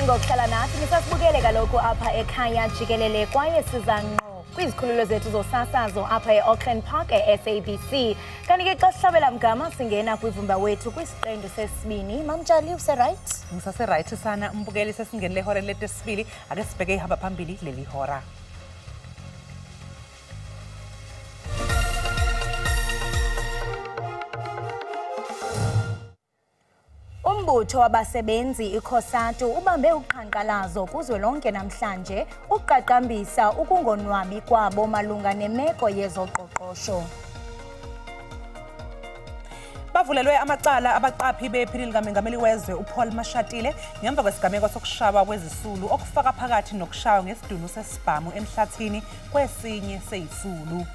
Ngokuhlala nathi nisasibukele kaloku apha ekhaya jikelele kwaye siza ngqo kwizikhululo zethu zosasazo apha e-Auckland Park e-SABC. Kanti ke xa sihlabela mgama singena kwivumba wethu kwisiqendu sesibini. Mamtshali, use-right? Ngisase-right sana mbukeli, sesingenile ehoreni lethu esibili. Ake sibheke ihamba phambili leli hora. Umbutho wabasebenzi iCOSATU ubambe uqhankqalazo kuzwelonke namhlanje uqaqambisa ukungonwabi kwabo malunga nemeko yezoqoqosho. Bavulelwe amacala abaqaphi bephini likamengameli wezwe uPaul Mashatile ngemva kwesigameko sokushawa kwezisulu okufaka phakathi nokushawa ngesidunu sesibhamu emhlathini kwesinye seyisulu.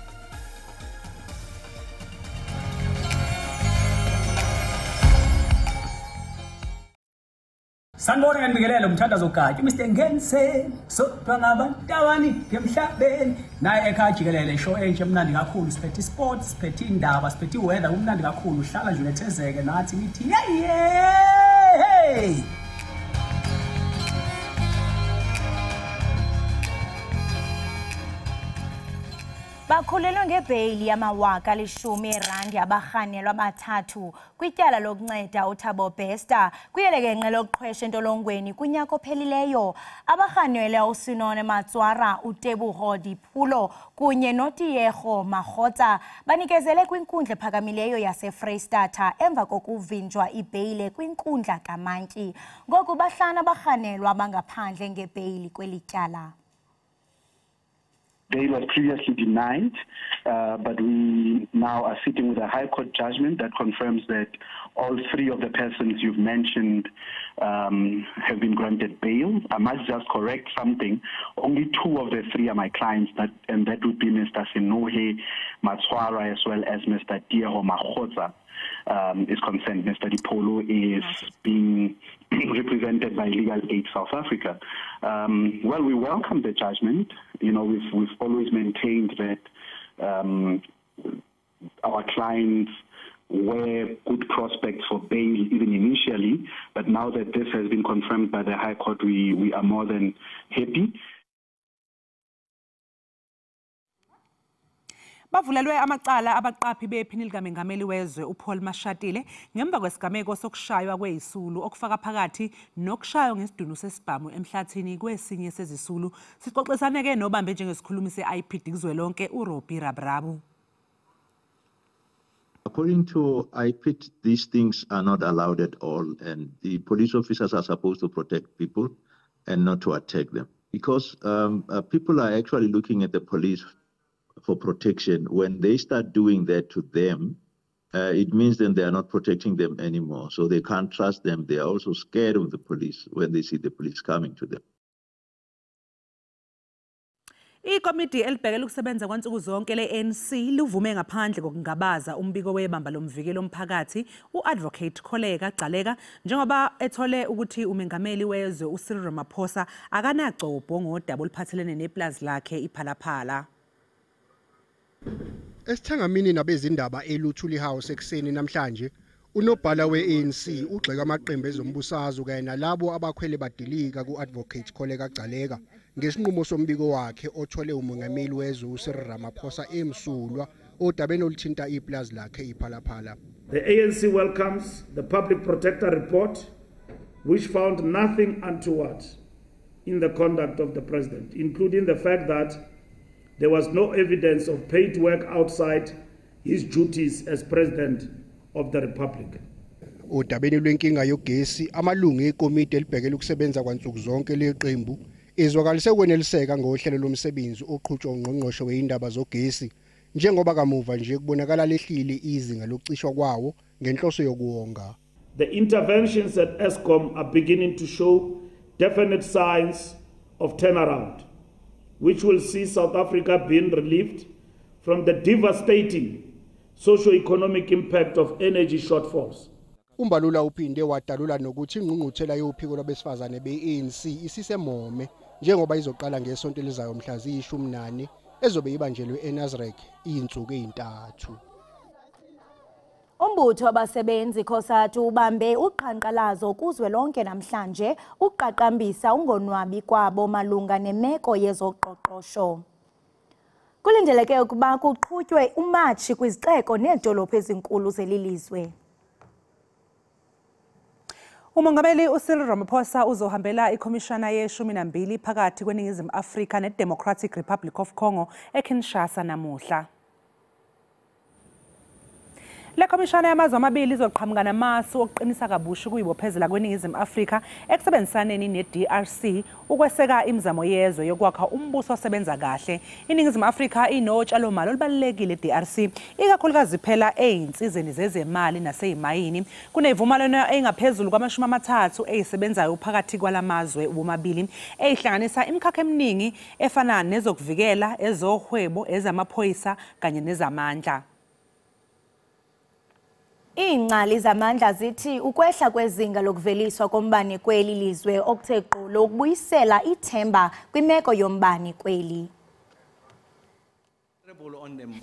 Sanibona ngiyanibingelela umthandazo Gatya Mr Ngense sodwa ngabantu abaningi emhlabeni naye ekhaya jikelele show entsha emnandi kakhulu, siphethe sport, siphethe indaba, siphethe weather, kumnandi kakhulu, hlala nje unethezeke nathi ngithi hey. Bakhulelwe ngebheyili yamawaka 10 erandi abarhanelwa abathathu kwityala lokunceda uThabo Bester kwiyelekenqe lokuqhwesha entolongweni kunyaka ophelileyo. Abarhanelwa uSinone Matswara, uTebogo Diphulo kunye noTiego Magotsa banikezele kwinkundla ephakamileyo yaseFreyistata emva kokuvinjwa ibheyile kwinkundla kaMantyi. Ngoku bahlanu abarhanelwa bangaphandle ngebheyili kweli tyala. Bail was previously denied, but we now are sitting with a High Court judgment that confirms that all three of the persons you've mentioned have been granted bail. I must just correct something. Only two of the three are my clients, and that would be Mr. Sinohe Matswara as well as Mr. Tieho Makhotsa. Is concerned. Mr. Dipolo is being represented by Legal Aid South Africa. Well, we welcome the judgment. You know, we've always maintained that our clients were good prospects for bail even initially, but now that this has been confirmed by the High Court, we are more than happy. Bavulelwe amacala abaqaphi bephini likamengameli wezwe uPaul Mashatile ngemva kwesigameko sokushaywa kwezisulu okufaka phakathi nokushaywa ngesidunu sesibhamu emhlathini kwesinye sezisulu. Sixoxisane ke nobambe njengesikhulumi se-IPID kuzwelonke uRobbie Raburabu. According to IPID, these things are not allowed at all, and the police officers are supposed to protect people and not to attack them, because people are actually looking at the police for protection. When they start doing that to them, it means then they are not protecting them anymore. So they can't trust them. They are also scared of the police when they see the police coming to them. Ikomiti elibhekele ukusebenza kwansuku zonke le-ANC livume ngaphandle kokungabaza umbiko webamba lomvikeli omphakathi u-Advocate Kholeka Gcaleka njengoba ethole ukuthi umengameli wezwe uCyril Ramaphosa akanagcobho ngodaba oluphathelene neplazi lakhe iPhalaphala. Esithangamini nabezindaba eLuthuli House ekuseni namhlanje, unobhala we-ANC ugxeka amaqembu ezombusazwe kanye nalabo abakhwele badilika ku-Advocate Kholeka Gcaleka ngesinqumo sombiko wakhe othole umongameli wezwe uCyril Ramaphosa emsulwa odabeni oluthinta iplazi lakhe iPhalaphala. The ANC welcomes the Public Protector report, which found nothing untoward in the conduct of the president, including the fact that there was no evidence of paid work outside his duties as president of the republic. Odabeni lwenkinga yogesi, amalungu ekomiti elibhekele ukusebenza kwansuku zonke leqembu izwakalise ukweneliseka ngohlelo lomsebenzi oqhutshwa ungqongqoshe weindaba zogesi, njengoba kamuva nje kubonakala lehlile izinga lokucishwa kwawo ngenhloso yokuwonga. The interventions at Eskom are beginning to show definite signs of turnaround, which will see South Africa being relieved from the devastating socio-economic impact of energy shortfalls. Umbalula uphinde wadalula nokuthi ingqungquthela yophiko lwabesifazane be-ANC isisemome njengoba izoqala ngesonto elizayo mhla ziyi-14 ezobe ibanjelwe eNasrec iy'nsuku ey'ntathu. Umbutho wabasebenzi COSATU ubambe uqhankqalazo kuzwelonke namhlanje uqaqambisa ungonwabi kwabo malunga nemeko yezoqoqosho. Kulindeleke ukuba kuqhutywe umatshi kwizixeko needolophu ezinkulu zelilizwe. Umongameli uCyril Ramaphosa uzohambela ikhomishana ye-12 phakathi kweNingizimu Afrika neDemocratic Republic of Congo eKinshasa namuhla. Le khomishana yamazwe amabili izoqhamuka namasu okuqinisa kabusha ukuyibophezela kweNingizimu Afrika ekusebenzisaneni ne-DRC ukweseka imizamo yezwe yokwakha umbuso osebenza kahle. INingizimu Afrika inotshalomali olubalulekile e-DRC, ikakhulukazi phela ey'nsizeni zezemali naseyimayini. Kunezivumelwano ey'ngaphezulu kwama-30 ey'sebenzayo phakathi kwalamazwe womabili, ey'hlanganisa imikhakha eminingi efana nezokuvikela, ezohwebo, ezamaphoyisa kanye nezamandla. Iingcali zamandla zithi ukwehla kwezinga lokuveliswa kombane kweli lizwe okuthe gqolo ukubuyisela ithemba kwimeko yombane kweli.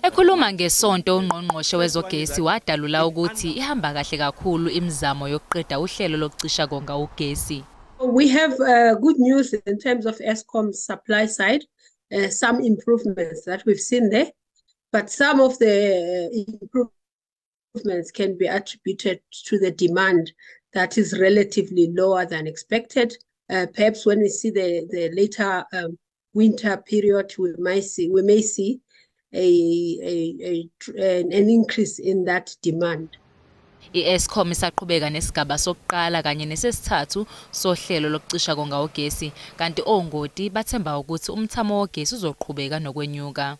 Ekhuluma ngesonto, ungqongqoshe wezogesi wadalula ukuthi ihamba kahle kakhulu imizamo yokuqeda uhlelo lokucisha konga ugesi. We have good news in terms of Eskom's supply side, some improvements that we've seen there, but some of the improvements can be attributed to the demand that is relatively lower than expected. Perhaps when we see the later winter period, we may see an increase in that demand. I-Eskom isaqhubeka nesigaba sokuqala kanye nesesithathu sohlelo lokucisha konga ugesi, kanti ongoti bathemba ukuthi umthamo wogesi uzoqhubeka nokwenyuka.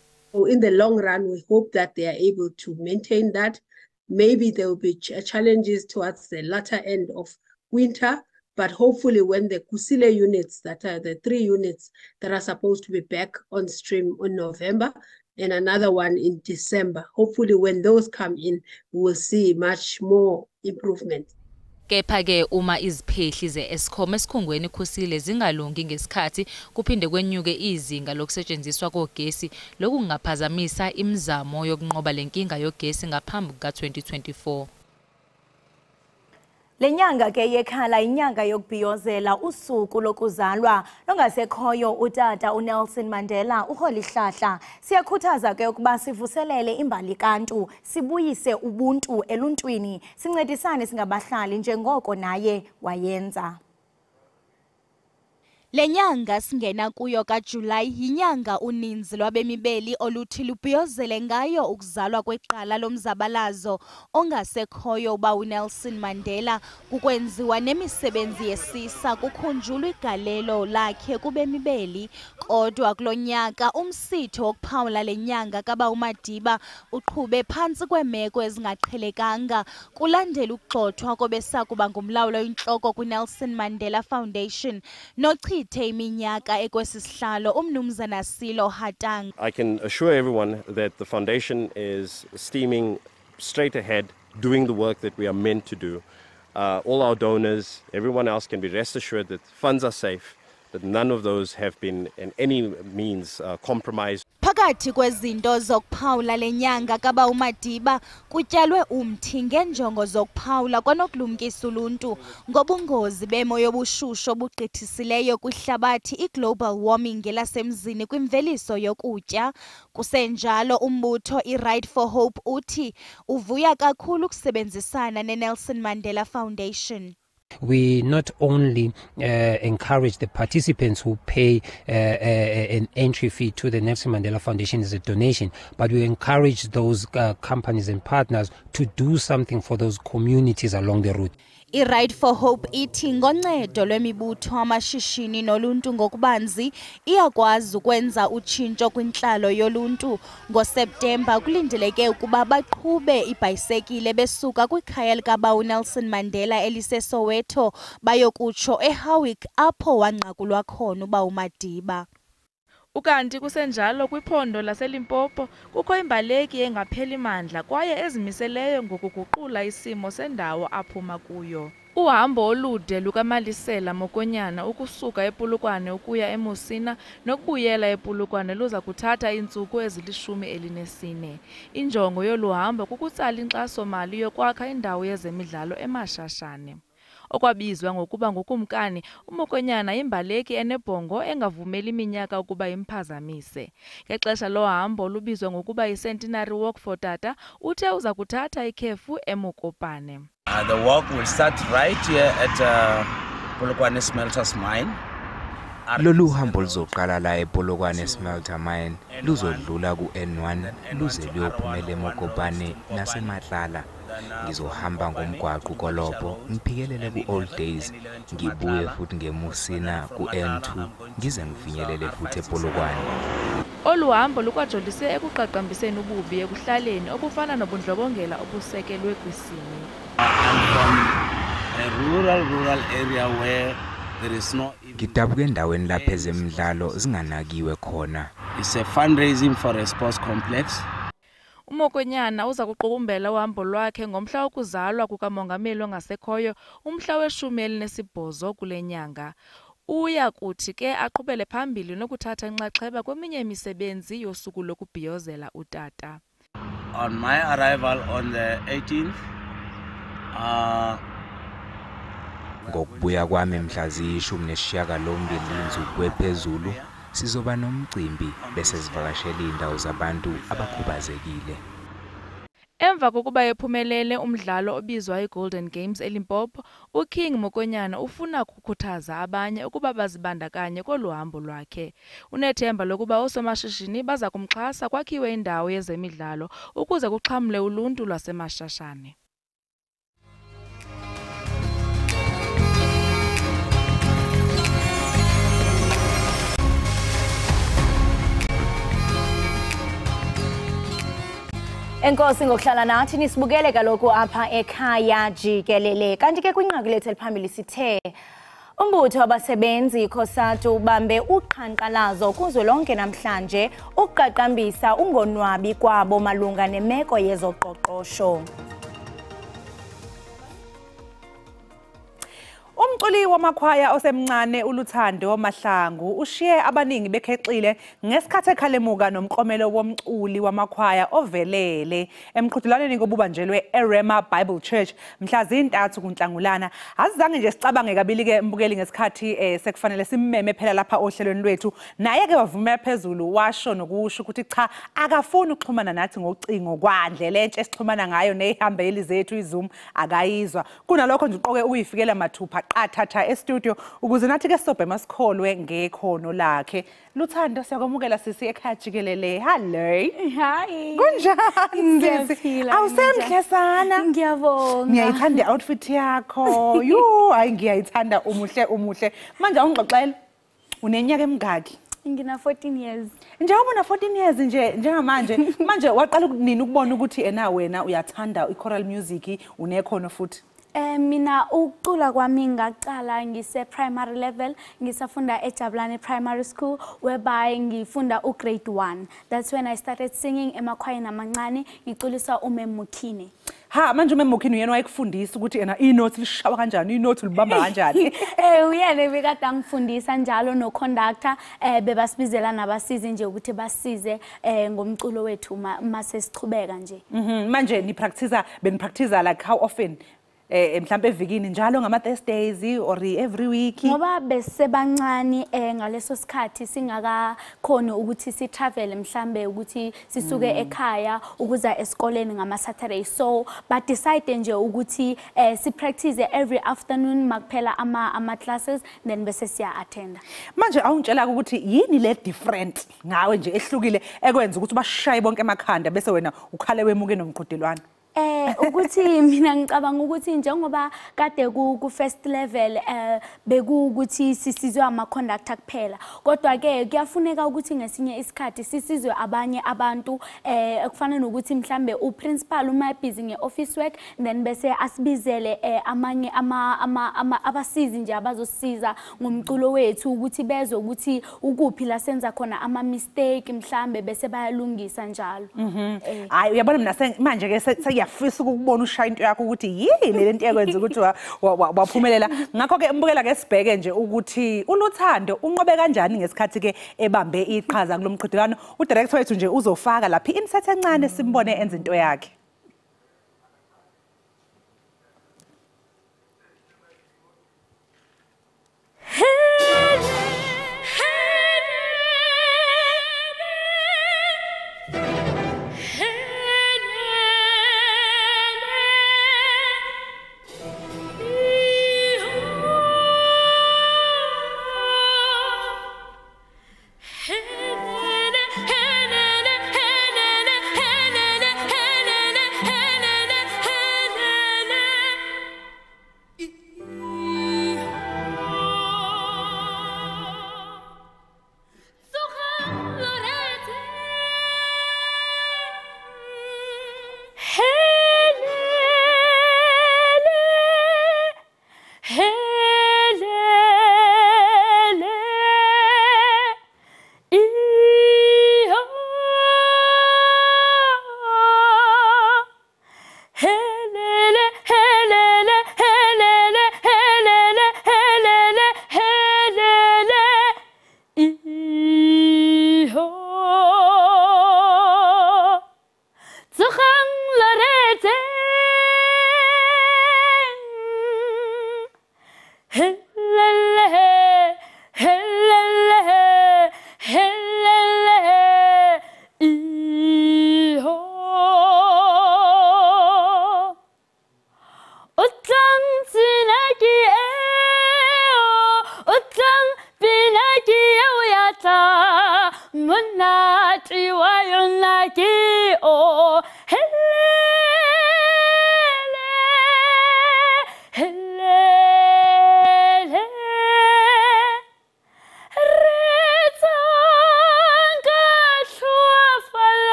In the long run, we hope that they are able to maintain that. Maybe there will be challenges towards the latter end of winter, but hopefully when the Kusile units, that are the 3 units that are supposed to be back on stream in November, and another one in December, hopefully when those come in, we will see much more improvement. Kepha-ke uma iziphehli ze-Eskom esikhungweni Kusile zingalungi ngesikhathi, kuphinde kwenyuke izinga lokusetshenziswa kogesi, lokungaphazamisa imizamo yokunqoba lenkinga yogesi ngaphambi kuka-2024. Le nyanga ke yekhala inyanga yokubhiyozela usuku lokuzalwa longasekhoyo utata uNelson Mandela uRholihlahla. Siyakhuthaza ke ukuba sivuselele imbali kaNtu, sibuyise ubuntu eluntwini, sincedisane singabahlali njengoko naye wayenza. Le nyanga singena kuyo kaJulayi yinyanga uninzi lwabemibeli oluthi lubhiyozele ngayo ukuzalwa kweqala lomzabalazo ongasekhoyo uba uNelson Mandela, kukwenziwa nemisebenzi yesisa kukhunjulwa igalelo lakhe kubemibeli. Kodwa kulo nyaka umsitho wokuphawula le nyanga kaba uMadiba uqhube phantsi kweemeko ezingaqhelekanga kulandela ukugxothwa kobesakuba ngumlawuli oyintloko kwiNelson Mandela Foundation nochithe iminyaka ekwesi sihlalo umnumzana Silo Hatang. I can assure everyone that the foundation is steaming straight ahead, doing the work that we are meant to do. All our donors, everyone else can be rest assured that funds are safe, that none of those have been in any means compromised. Phakathi kwezinto zokuphawula lenyanga kaba uMadiba kutyalwe umthi ngenjongo zokuphawula kwanokulumkisa uluntu ngobungozi bemo yobushushu obugqithisileyo kwihlabathi, i-global warming ngelasemzini kwimveliso yokutya. Kusenjalo umbutho i-Ride for Hope uthi uvuya kakhulu ukusebenzisana ne-Nelson Mandela Foundation. We not only encourage the participants who pay an entry fee to the Nelson Mandela Foundation as a donation, but we encourage those companies and partners to do something for those communities along the route. I-Ride for Hope ithi ngoncedo lwemibutho, amashishini noluntu ngokubanzi iyakwazi ukwenza utshintsho kwintlalo yoluntu. NgoSeptemba kulindeleke ukuba baqhube ibhayisekile besuka kwikhaya likaba uNelson Mandela eliseSoweto bayokutsho eHowick apho wanqakulwa khona uba uMadiba. Ukanti kusenjalo kwiphondo laseLimpopo kukho imbaleki engapheli mandla kwaye ezimiseleyo ngokuguqula isimo sendawo aphuma kuyo. Uhambo olude lukaMalisela Mokonyana ukusuka ePolokwane ukuya eMusina nokubuyela ePolokwane luza kuthatha iintsuku ezili-14. Injongo yolu hambo kukutsala inkxaso-mali yokwakha indawo yezemidlalo eMashashane. Okwabizwa ngokuba ngukumkani, uMokonyana yimbaleki enebhongo engavumeli iminyaka ukuba imphazamise. Ngexesha lohambo olubizwa ngokuba yi-Centenary Walk for Tata, uthe uza kuthatha ikhefu eMokopane. The walk will start right here at Polokwane Smelters Mine. Lolu hambo luzoqala la ePolokwane Smelter Mine, luzodlula ku-N1 luze luyophumela eMokopane naseMatlala. Ngizohamba ngomgwaqo uKolopo ngiphikelele ku-Old Days, ngibuye futhi ngeMusina ku-N2 ngize ngifinyelele futhi ePolokwane. Olu hambo lukwajolise ekuqaqambiseni ububi ekuhlaleni obufana nobundlobongela obusekelwe kwisini. I'm from a rural area where there is no. Ngidabuka endaweni lapho ezemidlalo zinganakiwe khona. It's a fundraising for a sports complex. UMokonyana uza kuqukumbela uhambo lwakhe ngomhla wokuzalwa kukamongameli ongasekhoyo umhla we-18 kule nyanga. Uya kuthi ke aqhubele phambili nokuthatha inxaxheba kweminye imisebenzi yosuku lokubhiyozela utata. On my arrival on the 18th, Ngokubuya kwami mhla ziyi-18 insuku ephezulu, sizoba nomcimbi bese sivakashela indawo zabantu abakhubazekile. Emva kokuba ephumelele umdlalo obizwa iGolden Games eLimpopo, uKing Mokonyana ufuna ukukhuthaza abanye ukuba bazibandakanye kolu hambo lwakhe. Unethemba lokuba oosomashishini baza kumxhasa kwakhiwe indawo yezemidlalo ukuze kuxhamle uluntu lwaseMashashane. Enkosi ngokuhlala nathi nisibukele kaloku apha ekhaya jikelele. Kanti ke kwinqaku lethu eliphambili sithe umbutho wabasebenzi iCOSATU ubambe uqhankqalazo kuzwelonke namhlanje ukuqaqambisa ungonwabi kwabo malunga nemeko yezoqoqosho. Umculi wamakhwaya osemncane uLuthando Mahlangu ushiye abaningi bekhexile ngesikhathi ekhalemuka nomklomelo womculi wamakhwaya ovelele emqhudelwaneni kobubanjelwe eRema Bible Church mhla zintathu kuNhlangulana. Azizange nje sicabange kabili ke mbukeli ngesikhathi sekufanele simmeme phela lapha ohlelweni lwethu, naye ke wavumela phezulu washo nokusho ukuthi cha, akafuni ukuxhumana nathi ngocingo kwandlela entsha esixhumana ngayo nehambeli zethu iZoom akayizwa. Kunalokho nje uqoke uyifikela mathupha qathatha e-studio ukuze nathi ke sobhema sikholwe ngekhono lakhe. Luthando, siyakwamukela sisi ekhaya jikelele. Hello. Hi. Kunjani sisi? Awusemhle sana. Ngiyabonga. Ngiyayithanda i-outfit yakho. Yu, hayi ngiyayithanda, umuhle umuhle. Manje awungixoxele, uneminyaka emingaki? Ngina 14 years. Njengoba una 14 years nje njengamanje, manje waqala nini ukubona ukuthi ena wena uyathanda i-choral music, unekhono futhi? Mina ukucula kwami ngaqala ngise primary level, ngisafunda eJabulani Primary School, whereby ngifunda u-grade 1. That's when I started singing emakhwayeni amancane, ngiculisa uMemukhini. Ha, manje uMemukhini uyena wayekufundisa ukuthi ena inothi lishawa kanjani, inothi libamba kanjani? Uyena bekade angifundisa njalo no conductor, bebasibizela nabasizi nje ukuthi basize ngomculo wethu mase sichubeka nje. Manje ni practice, ben practice like how often? Mhlambe evikini njalo ngama Thursdays or every week? Ngoba besebancane ngaleso sikhathi singakakhoni ukuthi si travel mhlambe ukuthi sisuke ekhaya ukuza esikoleni ngama Saturday, so but decide nje ukuthi si practice every afternoon makuphela ama classes, then bese siya attend. Manje awungitshela ukuthi yini le different ngawe nje ehlukile ekwenza ukuthi bashaye bonke emakhanda bese wena ukhale wemuke nomqhudelwano? Ukuthi mina ngicabanga ukuthi njengoba kade ku first level bekuwukuthi sisizwe ama conductor kuphela, kodwa ke kuyafuneka ukuthi ngesinye isikhathi sisizwe abanye abantu, ekufana nokuthi mhlambe u principal uma busy nge office work, then bese asibizele amanye ama abasizi nje abazosiza ngomculo wethu ukuthi bezwe ukuthi ukuphi la senza khona ama mistake mhlambe bese bayalungisa njalo. Hayi uyabona mina manje ke Ngiyafisa ukubona ushaya into yakho ukuthi yini lento yakwenza ukuthi waphumelela. Ngakho ke mbukela ke sibheke nje ukuthi uLuthando unqobe kanjani ngesikhathi ke ebambe iqhaza kulomqhudelwano. Udirector wethu nje uzofaka lapha i-insert encane simbone enza into yakhe.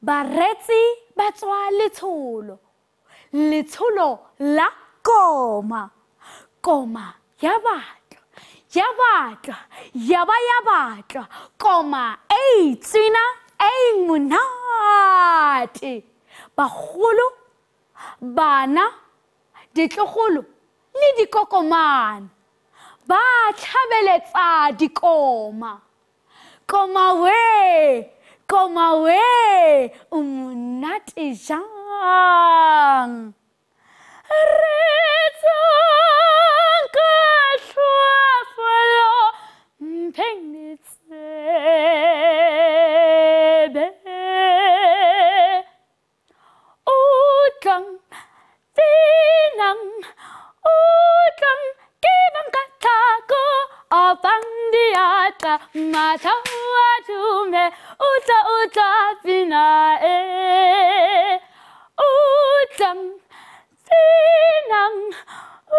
Baretsi ba tswa letsholo, letsholo la koma, koma ya batlwa, ya batlwa, ya ba ya batlwa, koma e tsina e monate. Bagolo, bana, ditlogolo le dikokomane ba tlhabeletsa dikoma. Koma we, koma we, o monate jang. Re tswang ka tlhoafalo mpheng ditsebe. Utlwang pinang, utlwang ke bang ka tlhako, opang diatla, matlho a tume, utlwa utlwa pina e. Utlwang pinang,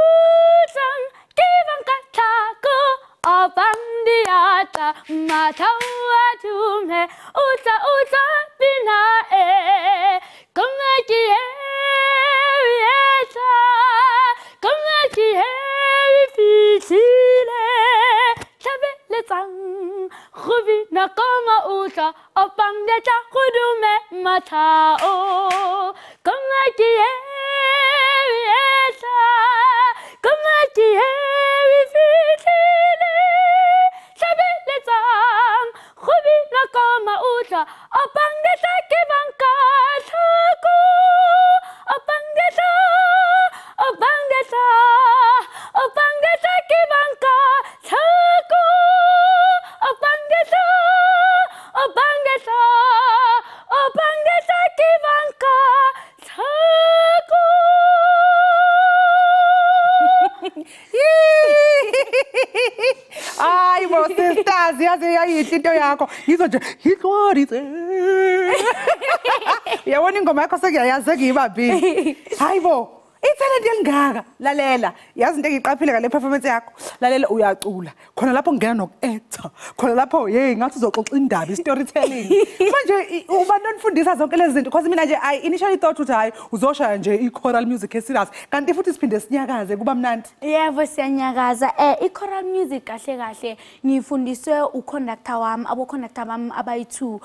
utlwang ke bang ka tlhako, opang diatla, matlho a tume, utlwa utlwa pina e. Koma ke etla, koma ke fitlhile, tlhabeletsang go bina koma utlwa, opang diatla go dume matlhao. Koma ke etla, koma ke fitlhile, tlhabeletsang go bina koma utlwa, opang diatla ke bang ka tlhako. tla opang tla ke banka tlhako. Hayi bo sisters, yaze yayinhle into yakho. Ngizwa nje hihlwaritse. Uyabona ingoma yakho sekuyayazi sekuyibambile. Hayi bo, ithalente elingaka. Lalela, yazi into engiqaphile ngale performance yakho. Lalela, uyacula. Khona lapho ngena noku-actor. Khona lapho hey ngathi uzoxoxa indaba, i-storytelling. Manje uba nonifundisa zonke lezi zinto because mina nje I initially thought ukuthi hayi uzoshaya nje i-choral music e-serious. Kanti futhi siphinde sinyakaze kuba mnandi. Yebo, siyanyakaza. I-choral music kahle kahle ngifundiswe u-conductor wami, abo-conductor bami abayi-2.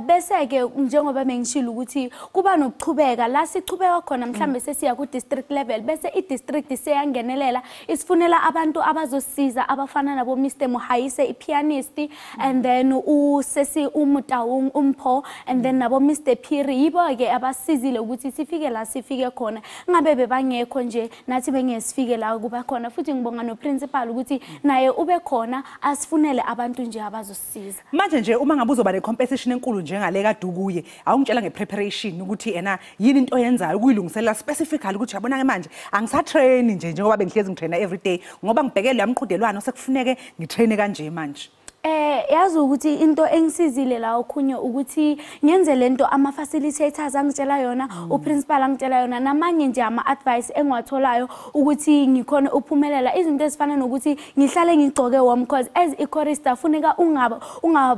Bese ke njengoba bengishilo ukuthi kuba nokuchubeka la sichubeka khona, mhlambe sesiya ku-district level, bese i-district seyangenelela isifunela abantu abazosiza abafana nabo Mr Muhayise i-pianist, and then usesi uMutawung Umpho, and then nabo Mr Phiri. Yibo-ke abasizile ukuthi sifike la sifike khona. Ngabe bebangekho nje nathi bengesifike la kuba khona. Futhi ngibonga no-principal ukuthi naye ube khona asifunele abantu nje abazosiza. Manje nje uma ngabe uzoba ne-competition enkulu njengale kaDukuye, awungitshela nge-preparation ukuthi ena yini into oyenzayo ukuyilungiselela specifically ukuthi yabona ke manje angisatrain nje njengoba bengihlezi ngitraina every day ngoba ngibhekele yamqhudelwano sekufuneke ngitraine kanje manje. Yazi ukuthi into engisizile la okhunye ukuthi ngenze lento ama facilitators angitshela yona, uprincipal angitshela yona, namanye nje ama advice engiwatholayo ukuthi ngikhona uphumelela. Izinto ezifana nokuthi ngihlale ngigcoke warm because as a chorister funeka unga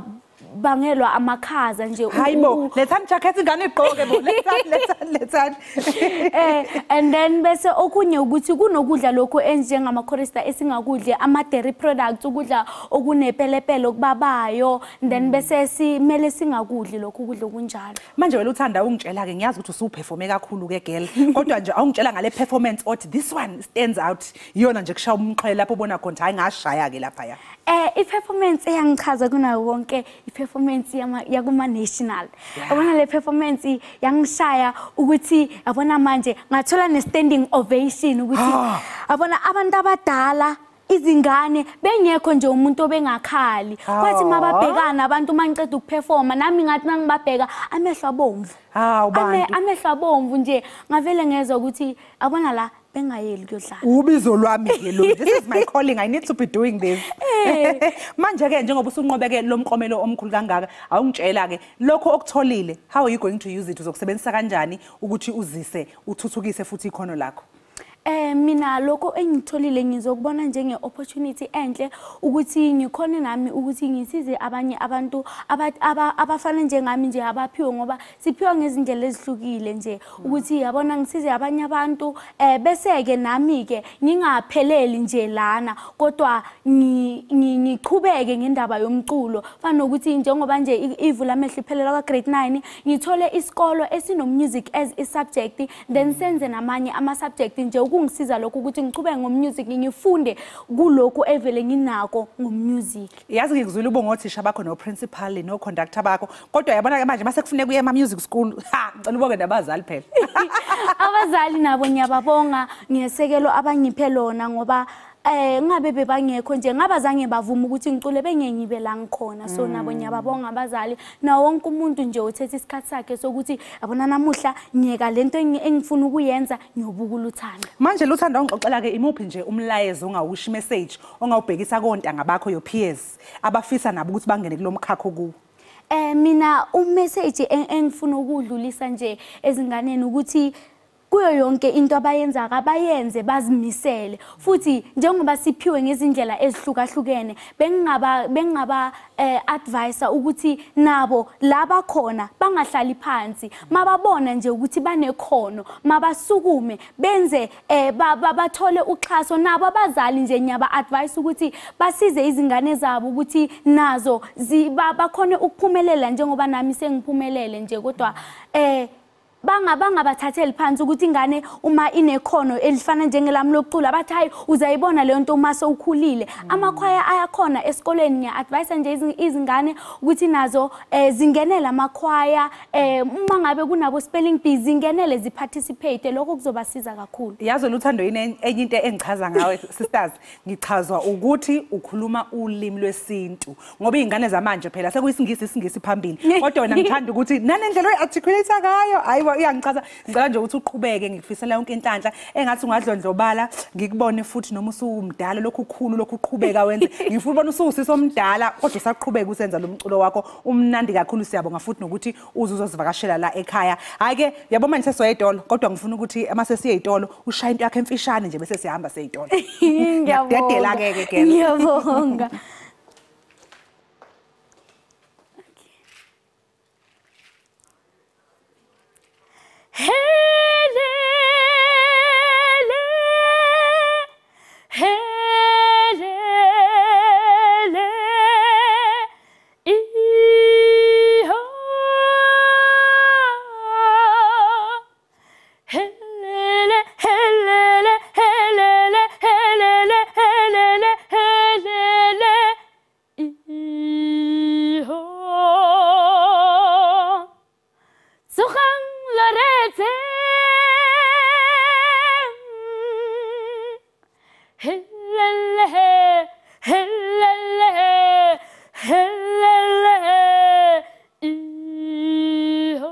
bangelwa amakhaza nje. Hayibo, lethani jacket ingane igqoke bo, lethani lethani. And then bese okunye ukuthi kunokudla lokho enjengama chorister esingakudli, ama dairy products, ukudla okunepelepele okubabayo, then bese simele singakudli lokho ukudla okunjalo. Manje wena uthanda ungitshela ke, ngiyazi ukuthi usuperforme kakhulu ke girl, kodwa nje awungitshela ngale performance othi this one stands out, iyona nje kushaya umxhwele lapho ubona khona hayi ngashaya ke lapha ya. I-performance eyangichaza kunawo wonke i-performance yakuma national. Yabona le performance yangishaya ukuthi yabona manje ngathola ne-standing ovation ukuthi yabona abantu abadala, izingane, bengekho nje umuntu obengakhali. Kwathi mababhekana abantu mangiceda ukuperforma nami ngathi mangibabheka amehlo abomvu. Amehlo abomvu nje ngavele ngezwa ukuthi yabona la bengayeli kuyodlala. Ubizo lwami ke lo. This is my calling. I need to be doing this. Manje ke njengoba usunqobeke lo mqomelo omkhulu kangaka, awungitshela ke lokho okutholile, how are you going to use it? Uzokusebenzisa kanjani ukuthi uzise, uthuthukise futhi ikhono lakho? Mina lokho engitholile ngizokubona njenge opportunity enhle ukuthi ngikhone nami ukuthi ngisize abanye abantu abafana njengami nje abaphiwe, ngoba siphiwa ngezindlela ezihlukile nje ukuthi yabona ngisize abanye abantu, bese ke nami ke ngingapheleli nje lana kodwa ngiqhubeke ngendaba yomculo. Fana nokuthi njengoba nje ivula amehlo iphelela kwa grade 9 ngithole isikolo esino music as a subject, then senze namanye ama subject nje ukungisiza lokho ukuthi ngichubeke ngomusic, ngifunde kulokhu evele nginako ngomusic. Yazi ngikuzwile ubonga othisha bakho no principal no conductor bakho, kodwa yabona ke manje mase kufuneka uye ema music school, ha ngicela ubonge nabazali phela. Abazali nabo ngiyababonga ngesekelo abangiphe lona, ngoba ngabe bebangekho nje ngabazange bavuma ukuthi ngicule bengengibe la ngikhona. So nabo ngiyababonga abazali na wonke umuntu nje uthethe isikhathi sakhe sokuthi yabona namuhla ngiyeka lento engifuna ukuyenza ngiyobuka uLuthando. Manje Luthando, ungixoxela ke imuphi nje umlayezo ongawusho, message ongawubhekisa kontanga bakho, your peers abafisa nabo ukuthi bangene kulomkhakha kuwo? Mina umessage engifuna ukudlulisa nje ezinganeni ukuthi kuyo yonke into abayenza abayenze bazimisele, futhi njengoba siphiwe ngezindlela ezihlukahlukene bengingaba advisor ukuthi nabo laba khona bangahlali phansi, mababona nje ukuthi banekhono mabasukume benze bathole uxhaso. Nabo abazali nje ngiyaba advise ukuthi basize izingane zabo ukuthi nazo bakhone ukuphumelela njengoba nami sengiphumelele nje, kodwa Bangabathatheli phansi ukuthi ingane uma inekhono elifana njengelami lokucula bathi hayi uzayibona leyo nto uma sewukhulile. Amakhwaya ayakhona esikoleni, ngiya-advise nje izingane ukuthi nazo zingenele amakhwaya, uma ngabe kunabo spelling bee zingenele, ziparticipate, lokho kuzobasiza kakhulu. Yazi Luthando, yini enye into engichaza ngawe sisters? Ngichazwa ukuthi ukhuluma ulimi lwesintu, ngoba iy'ngane zamanje phela sekuyisingisi, isingisi phambili, kodwa wena ngithanda ukuthi nanendlela oyi-articulate ngayo, hayi iyangichaza. Ngicela nje ukuthi uqhubeke, ngikufisela yonke inhlanhla, engathi ungadlondlobala, ngikubone futhi noma usumdala lokhu ukhulu lokhu uqhubeka wenze. Ngifuna ubona usuwusisi omdala kodwa usaqhubeka usenza lo mculo wakho umnandi kakhulu. Siyabonga futhi nokuthi uze uzosivakashela la ekhaya. Hhayi-ke yabo, manje sesizoya ey'tolo, kodwa ngifuna ukuthi uma sesiya ey'tolo ushaye into yakho emfishane nje bese siyahamba sey'tolo. Ngiyakudedela-ke ke girl. Ngiyabonga. Helele, helele, iho. Helele, helele, helele, helele, helele, helele, iho. Tsogang lo reetseng. Helele, helele, helele, iho.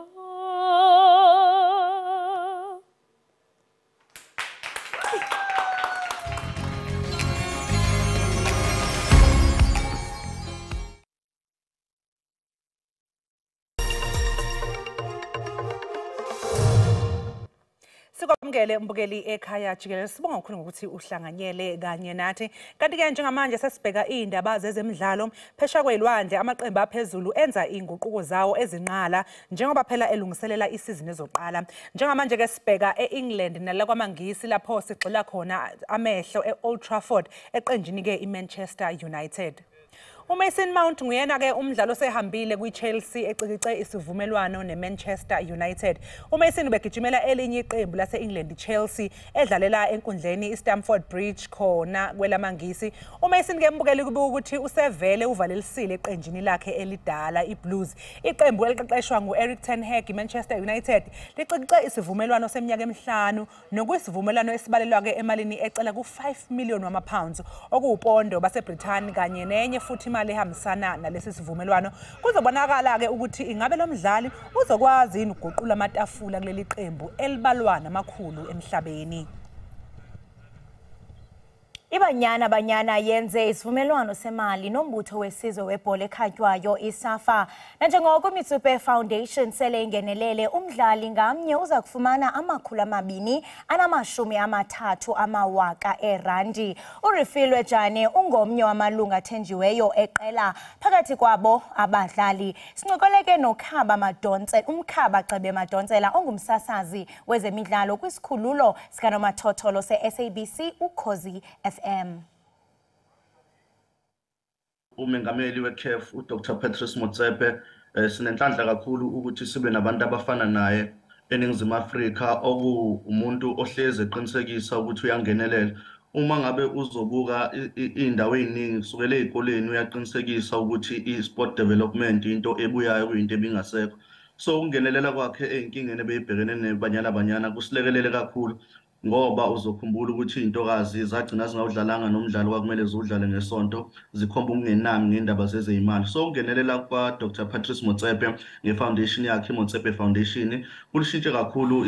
Sikwamukele mbukeli ekhaya jikelele, sibonga kakhulu ngokuthi uhlanganyele kanye nathi. Kanti-ke njengamanje sesibheka iy'ndaba zezemidlalo. Phesheya kwey'lwandle amaqembu aphezulu enza iy'nguquko zawo ezinqala njengoba phela elungiselela isizini ezoqala. Njengamanje-ke sibheka e-England nala kwamaNgisi lapho sigxila khona amehlo e-Old Trafford eqenjini-ke i-Manchester United. uMason Mount nguyena-ke umdlalo osehambile kwi-Chelsea ecikice isivumelwano ne-Manchester United. uMason ubegijimela elinye iqembu lase-England i-Chelsea edlalela enkundleni i-Stamford Bridge khona kwelamangisi. uMason-ke mbukeli kubuka ukuthi usevele uvalelisile eqenjini lakhe elidala i-Blues. Iqembu eliqeqeshwa ngu-Erik ten Hag i-Manchester United licikice isivumelwano seminyaka emihlanu nokuyisivumelwano esibalelwa-ke emalini ecela ku-5 million wama-pounds okuwupondo baseBrithani kanye nenye futhi imali ehambisana nalesi sivumelwano. Kuzobonakala-ke ukuthi ingabe lo mdlali uzokwazi yini ukuguqula amatafula kuleli qembu elibalwa namakhulu emhlabeni. IBanyana Banyana yenze isivumelwano semali nombutho wesizwe webhola ekhatywayo iSAFA. Nanjengoko iMotsepe Foundation sele ingenelele, umdlali ngamnye uza kufumana 230 amawaka erandi. uRefilwe Jane ungomnye wamalungu athenjiweyo eqela phakathi kwabo abadlali. Sincokoleke noKhaba Madonsela, uMkhaba Xebe Madonsela ongumsasazi wezemidlalo kwisikhululo sikanomathotholo se-SABC Ukhozi FM. Umengameli weCAF uDr Patrice Motsepe, sinenhlanhla kakhulu ukuthi sibe nabantu abafana naye eNingizimu Afrika, okuwumuntu ohlezi eqinisekisa ukuthi uyangenelela. Uma ngabe uzobuka iy'ndawo ey'ningi kusukela ey'koleni, uyaqinisekisa ukuthi i-sport development into ebuyayo kuyinto ebingasekho. So ukungenelela kwakhe ey'nkingeni ebeyibhekene neBanyana Banyana kusilekelele kakhulu, ngoba uzokhumbula ukuthi iy'ntokazi zagcina zingawudlalanga nomdlalo kwakumele ziwudlale ngesonto, zikhomba ukungenami ngendaba zezeyimali. So ukungenelela kwa-Dr Patrice Motsepe nge-foundation yakhe iMotsepe Foundation kulishintshe kakhulu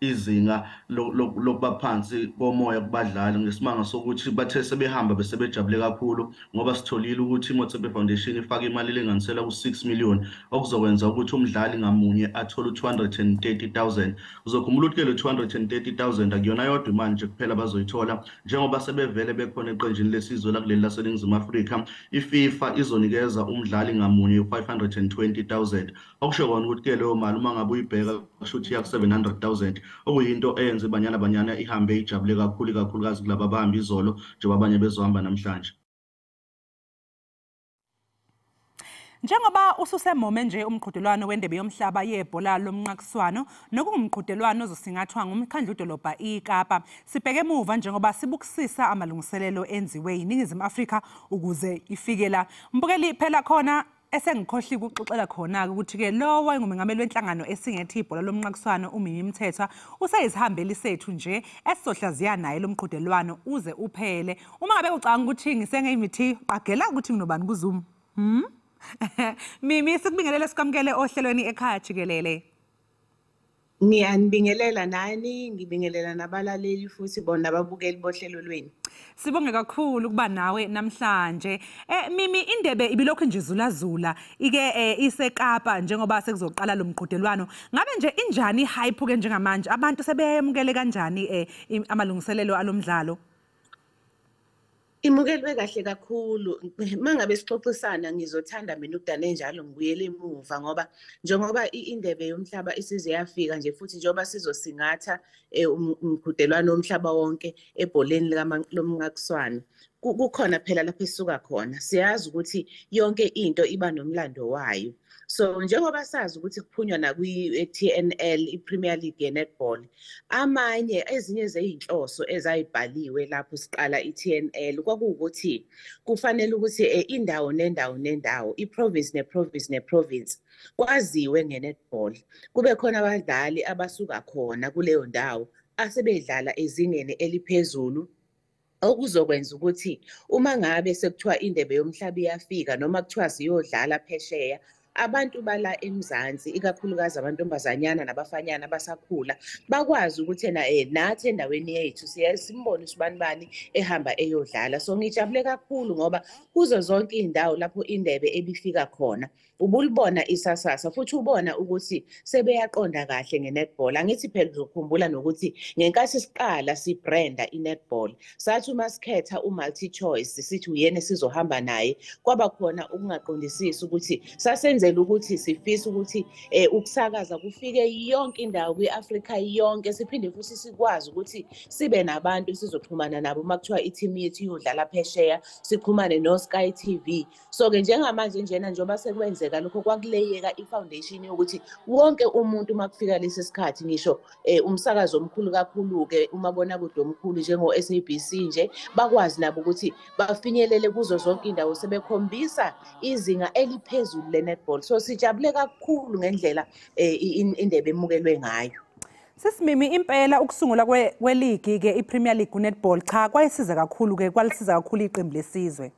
izinga lokuba phansi komoya kubadlali, ngesimanga sokuthi bathe sebehamba besebejabule kakhulu, ngoba sitholile ukuthi iMotsepe Foundation ifake imali elinganiselwa ku-6 million, okuzokwenza ukuthi umdlali ngamunye athole u-230,000. Uzokhumbula ukuthi ke lo 230,000 akuyona yodwa imali nje kuphela bazoyithola, njengoba sebevele bekhona eqenjini lesizwe lakuleli laseNingizimu Afrika. I-FIFA izonikeza umdlali ngamunye u-520,000, okusho kona ukuthi ke leyo mali uma ngabe uyibheka kusho ukuthi iya ku-700,000, okuyinto eyenza iBanyana Banyana ihambe ijabule kakhulu, ikakhulukazi kulaba abahamba izolo njengoba abanye bezohamba namhlanje. Njengoba ususemome nje umqhudelwano wendebe yomhlaba yebhola lomnqakiswano nokungumqhudelwano ozosingathwa ngumkhandlu-dolobha iKapa, sibheke emuva njengoba sibukisisa amalungiselelo enziwe yiNingizimu Afrika ukuze ifike la. Mbukeli, phela khona esengikhohliwe ukuxoxela khona-ke ukuthi-ke lo wayengumengameli wenhlangano esingethe ibhola lomnqakiswano uMimi Mthethwa useyisihambeli sethu nje esizohlaziya naye lo mqhudelwano uze uphele. Uma ngabe ucabanga ukuthi ngisengeyimithi, qagela ukuthi nginobani kuZoom. Mimi, sikubingelele sikwamukele ohlelweni Ekhaya Jikelele. Ngiyanibingelela nani, ngibingelela nabalaleli futhi bona ababukeli bohlelo lwenu. Sibonge kakhulu ukuba nawe namhlanje. Mimi, indebe ibilokhu nje izulazula ike iseKapa njengoba sekuzoqala lo mqhudelwano. Ngabe nje injani hype ke njengamanje? Abantu sebeyemukele kanjani amalungiselelo alomdlalo? Imukelwe kahle kakhulu. Mangabe sixoxisana ngizothanda mina ukudane njalo ngibuyele emuva, ngoba njengoba indebe yomhlaba isize yafika nje futhi njengoba sizosingatha umqhudelwano womhlaba wonke ebholeni lomnqakiswano, kukhona phela lapho esisuka khona. Siyazi ukuthi yonke into iba nomlando wayo. So njengoba sazi ukuthi kuphunywa nakwi-TNL, i-Premier League ye-netball, amanye ezinye zey'nhloso ezayibhaliwe lapho siqala i-TNL kwakuwukuthi kufanele ukuthi indawo nendawo nendawo, i-province ne-province ne-province kwaziwe nge-netball, kube khona abadlali abasuka khona kuleyo ndawo asebedlala ezingeni eliphezulu, okuzokwenza ukuthi uma ngabe sekuthiwa indebe yomhlaba iyafika noma kuthiwa siyodlala phesheya, abantu bala eMzansi, ikakhulukazi amantombazanyana nabafanyana abasakhula, bakwazi ukuthi nathi endaweni yethu simbone usibanibani ehamba eyodlala. So ngijabule kakhulu ngoba kuzo zonke iy'ndawo lapho indebe ebifika khona ubulibona isasasa futhi ubona ukuthi sebeyaqonda kahle nge-netball. Angithi phela uzokhumbula nokuthi ngenkathi siqala sibranda i-netball, sathi uma sikhetha u-multi choice sithi uyena sizohamba naye, kwaba khona ukungaqondisisi ukuthi sasenzela ukuthi sifisa ukuthi ukusakaza kufike yonke indawo kwi-Afrika yonke, siphinde futhi sikwazi ukuthi sibe nabantu sizoxhumana nabo uma kuthiwa i-team yethu iyodlala phesheya, sixhumane no-Sky TV. So-ke njengamanje njena njengoba sekwenzeka lokho, kwakuleyeka i-foundation yokuthi wonke umuntu uma kufika lesi sikhathi, ngisho umsakazo omkhulu kakhulu-ke umabonakude omkhulu njengo-SABC nje, bakwazi nabo ukuthi bafinyelele kuzo zonke indawo sebekhombisa izinga eliphezulu le-netball. So sijabule kakhulu ngendlela indebe emukelwe ngayo. Sisimimi, impela ukusungula kweligi ke i-Premier League ku-netball, cha kwayisiza kakhulu ke, kwalisiza kakhulu iqembu lesizwe.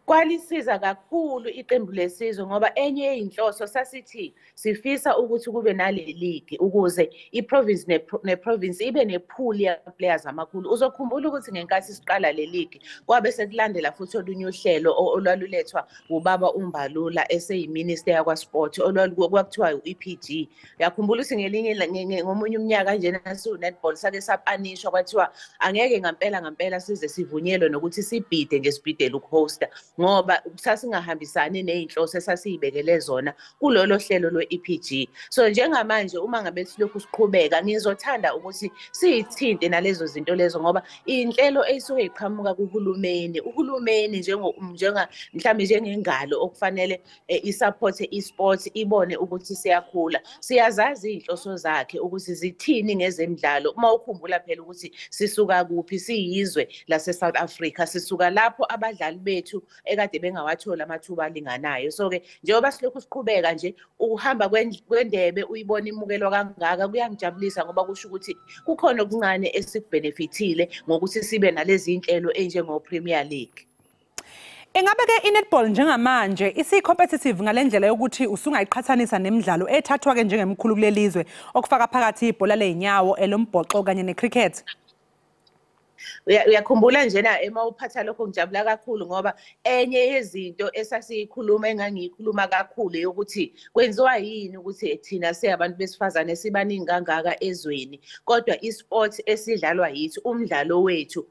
Kwalisiza kakhulu iqembu lesizwe, ngoba enye yey'nhloso sasithi sifisa ukuthi kube nale league ukuze i-province ne-province ibe ne-pool ya-players amakhulu. Uzokhumbula ukuthi ngenkathi siqala le league kwabe sekulandela futhi olunye uhlelo olwalulethwa ubaba uMbalula eseyiminister yakwa-sport, okwakuthiwa u-EPG. Uyakhumbula ukuthi ngelinye ngomunye umnyaka njena siwu-netball sake sapanishwa, kwathiwa angeke ngampela ngampela size sivunyelwe nokuthi sibhide nje sibhidele ukuhosta, ngoba sasingahambisani ney'nhloso esasiyibekele zona kulolo hlelo lwe-EPG. So njengamanje uma ngabe silokhu siqhubeka, ngizothanda ukuthi siyithinte nalezo zinto lezo, ngoba iy'nhlelo ey'suke y'qhamuka kuhulumeni, uhulumeni mhlawumbe njengengalo okufanele isaphothe i-sport, ibone ukuthi siyakhula. Siyazazi iy'nhloso zakhe ukuthi zithini ngezemidlalo. Uma ukhumbula phela ukuthi sisuka kuphi, siyizwe lase-South Africa, sisuka lapho abadlali bethu ekade bengawatholi amathuba alinganayo. So-ke njengoba silokhu siqhubeka nje ukuhamba kwendebe uyibona imukelwa kangaka, kuyangijabulisa ngoba kusho ukuthi kukhona okuncane esikubhenefithile ngokuthi sibe nalezi nhlelo enjengo-Premier League. Ingabe-ke i-netball njengamanje isi-competitive ngale ndlela yokuthi usungayiqhathanisa nemidlalo ethathwa-ke njengemkhulu kulelizwe, okufaka phakathi ibhola ley'nyawo, elombhoxo kanye ne-cricket? Uyakhumbula njena ema uphatha lokho, ngijabula kakhulu ngoba enye yezinto esasiyikhuluma engangiyikhuluma kakhulu yokuthi kwenziwa yini ukuthi thina singabantu besifazane sibaningi kangaka ezweni, kodwa i-sport esidlalwa yithi, umdlalo wethu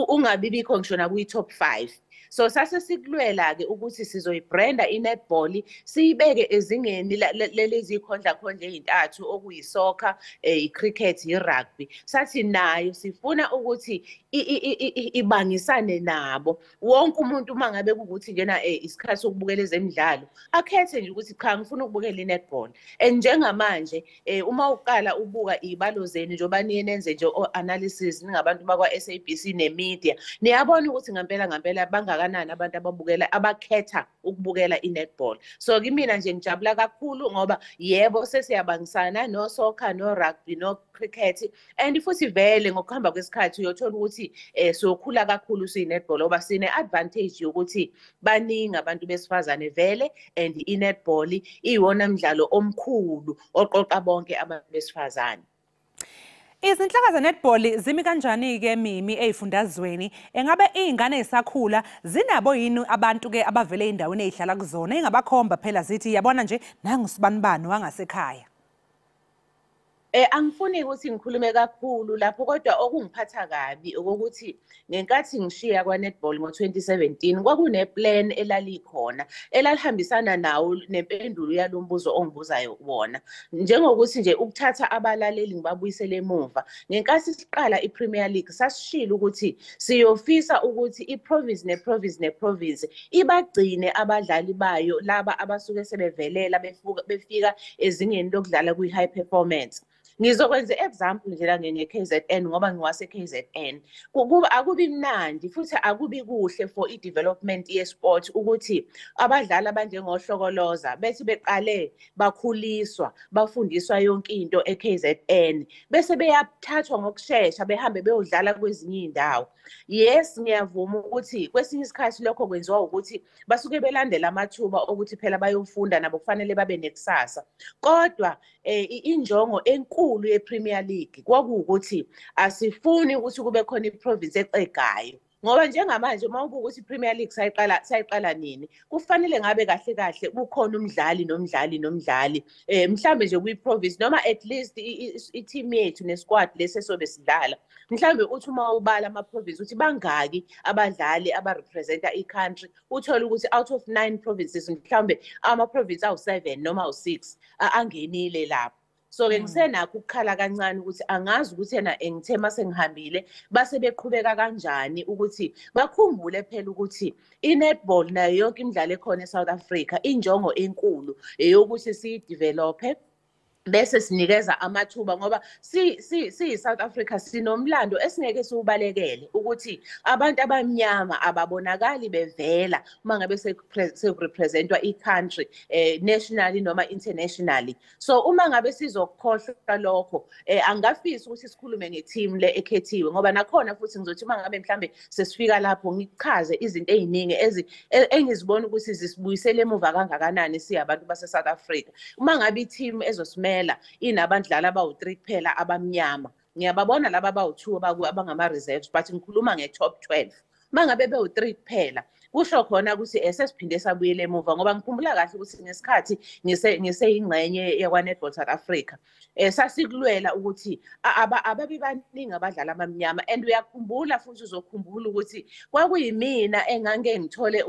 ungabibikho ngisho nakwi-top 5. So sase sikulwela-ke ukuthi sizoyibranda i-netball, siyibeke ezingeni lezi khondla ey'ntathu okuyisoccer, i-cricket, i-rugby. Sathi nayo sifuna ukuthi ibangisane nabo. Wonke umuntu uma ngabe kuwukuthi njena isikhathi sokubukela ezemidlalo, akhethe nje ukuthi cha, ngifuna ukubukela i-netball. And njengamanje uma uqala ubuka iy'balo zenu, njengoba niye nenze nje o-analysis ningabantu bakwa-SABC ne-media, niyabona ukuthi ngampela ngampela bangakanani abantu ababukela, abakhetha ukubukela i-netball. So kimina nje ngijabula kakhulu ngoba yebo, sesiyabangisana no-soccer, no-rugby, no-cricket, and futhi vele ngokuhamba kwesikhathi uyothola ukuthi siyokhula kakhulu siyi-netball, ngoba sine-advantage yokuthi baningi abantu besifazane vele, and i-netball iwona mdlalo omkhulu oqoqa bonke abantu besifazane. Izinhlaka ze-netball zimi kanjani-ke, Mimi, ey'fundazweni? Engabe iy'ngane ey'sakhula zinabo yini abantu-ke abavele ey'ndaweni ey'hlala kuzona engabakhomba phela zithi, yabona nje, nangu sibanibani wangasekhaya? Angifuni ukuthi ngikhulume kakhulu lapho, kodwa okungiphatha kabi okokuthi ngenkathi ngishiya kwa-netball ngo-2017 kwakune-plan elalikhona elalihambisana nawo nempendulo yalo mbuzo ongibuzayo wona, njengokuthi nje ukuthatha abalaleli ngibabuyisele emuva. Ngenkathi siqala i-Premier League sasishilo ukuthi siyofisa ukuthi i-province ne-province ne-province ibagcine abadlali bayo laba abasuke sebevelela befika ezingeni lokudlala kwi-high performance. Ngizokwenza i-example nje la nge-KZN ngoba ngiwase-KZN. Kuba akubi mnandi futhi akubi kuhle for i-development ye-sport ukuthi abadlali abanjengoHlokoloza bethi beqale bakhuliswa, bafundiswa yonke into e-KZN, bese beyathathwa ngokushesha behambe beyodlala kwezinye iy'ndawo. Yes, ngiyavuma ukuthi kwesinye isikhathi lokho kwenziwa ukuthi basuke belandela amathuba okuthi phela bayofunda, nabo kufanele babe nekusasa. Kodwa injongo enkulu ye-Premier League kwakuwukuthi asifuni ukuthi kube khona i-province exegayo. Ngoba njengamanje uma ubuka ukuthi i-Premier League sayiqala nini, kufanele ngabe kahle kahle kukhona umdlali nomdlali nomdlali mhlambe nje kwi-province, noma at least i-team yethu ne-squad lesi esobe sidlala. Mhlambe uthi uma ubala ama-province uthi bangaki abadlali aba-representa i-country, uthole ukuthi out of 9 provinces mhlambe ama-province awu-7 noma awu-6 angenile lapho. So-ke ngisenakho ukukhala kancane ukuthi angazi ukuthi yena engithe mase ngihambile base beqhubeka kanjani ukuthi bakhumbule phela ukuthi i-netball nayo yonke imidlalo ekhona e-South Africa, injongo enkulu eyokuthi siyidevelophe bese sinikeza amathuba, ngoba siyi-South Africa sinomlando esingeke siwubalekele ukuthi abantu abamnyama ababonakali bevela uma ngabe sekurepresentwa i-country nationally noma internationally. So uma ngabe sizokukhohlwa lokho, angafisi ukuthi sikhulume nge-team le ekhethiwe, ngoba nakhona futhi ngizothi uma ngabe mhlambe sesifika lapho ngichaze izinto ey'ningi engizibona ukuthi zisibuyisele emuva kangakanani siyabantu base-South Africa. Uma ngabe i-team ezosimela inabadlali abawu-3 kuphela abamnyama, ngiyababona laba abawu-2 abangama-reserves, but ngikhuluma nge-top 12. Uma ngabe bewu-3 kuphela, kusho khona ukuthi sesiphinde sabuyele emuva, ngoba ngikhumbula kahle ukuthi ngesikhathi ngiseyingxenye yakwa-Netball South Africa sasikulwela ukuthi ababi baningi abadlali abamnyama. And uyakhumbula futhi uzokhumbula ukuthi kwakuyimina engangike ngithole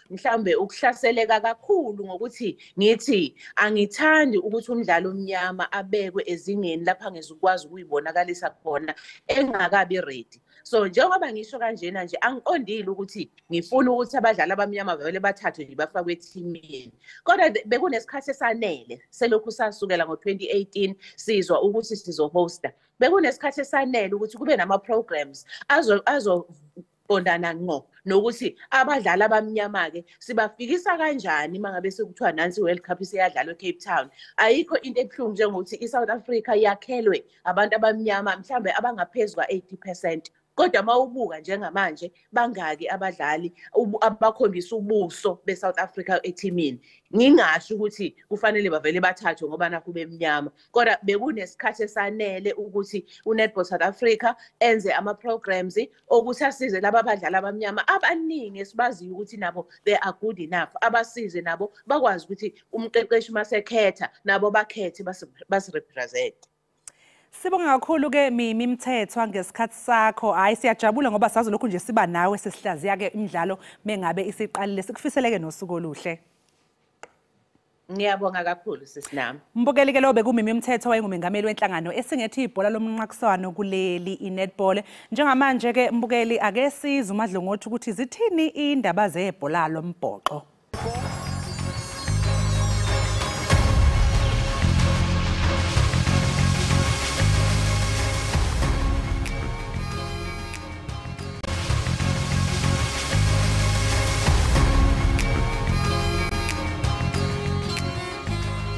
mhlawumbe ukuhlaseleka kakhulu ngokuthi ngithi angithandi ukuthi umdlali omnyama abekwe ezingeni lapho angezukwazi ukuyibonakalisa khona engakabi ready. So njengoba ngisho kanjena nje, angiqondile ukuthi ngifuna ukuthi abadlali abamnyama vele bathathwe nje bafakwe ethimini, kodwa bekunesikhathi esanele selokhu sasukela ngo-2018 sizwa ukuthi sizohosta, bekunesikhathi esanele ukuthi kube nama-programs azoqondana ngqo nokuthi abadlali abamnyama-ke sibafikisa kanjani uma ngabe sekuthiwa nansi i-World Cup iseyadlalwa e-Cape Town. Ayikho into ebuhlungu njengokuthi i-South Africa yakhelwe abantu abamnyama mhlawumbe abangaphezu kwa-80%, kodwa uma ubuka njengamanje bangaki abadlali abakhombisa ubuso be-South Africa ethimini. Ngingasho ukuthi kufanele bavele bathathwe ngoba nakhu bemnyama, kodwa bekunesikhathi esanele ukuthi u-Netball South Africa enze ama-programs okuthi asize laba abadlali abamnyama abaningi esibaziyo ukuthi nabo they are good enough, abasize nabo bakwazi ukuthi umqeqeshi masekhetha nabo bakhethe basirepresent. Sibonga kakhulu ke Mimi Mthethwa ngesikhathi sakho. Hayi, siyajabula ngoba sazi lokhu nje siba nawe sesihlaziya ke imidlalo mengabe isiqalile. Sikufiseleke nosuku oluhle. Ngiyabonga kakhulu sisinami. Mbukeli ke lo bekuMimi Mthethwa, wayengumengameli wenhlangano esingethi ibhola lomnqakiswano kuleli, i-netball. Njengamanje ke mbukeli, ake sizwe uMadlongothi ukuthi zithini indaba zebhola lombhoxo.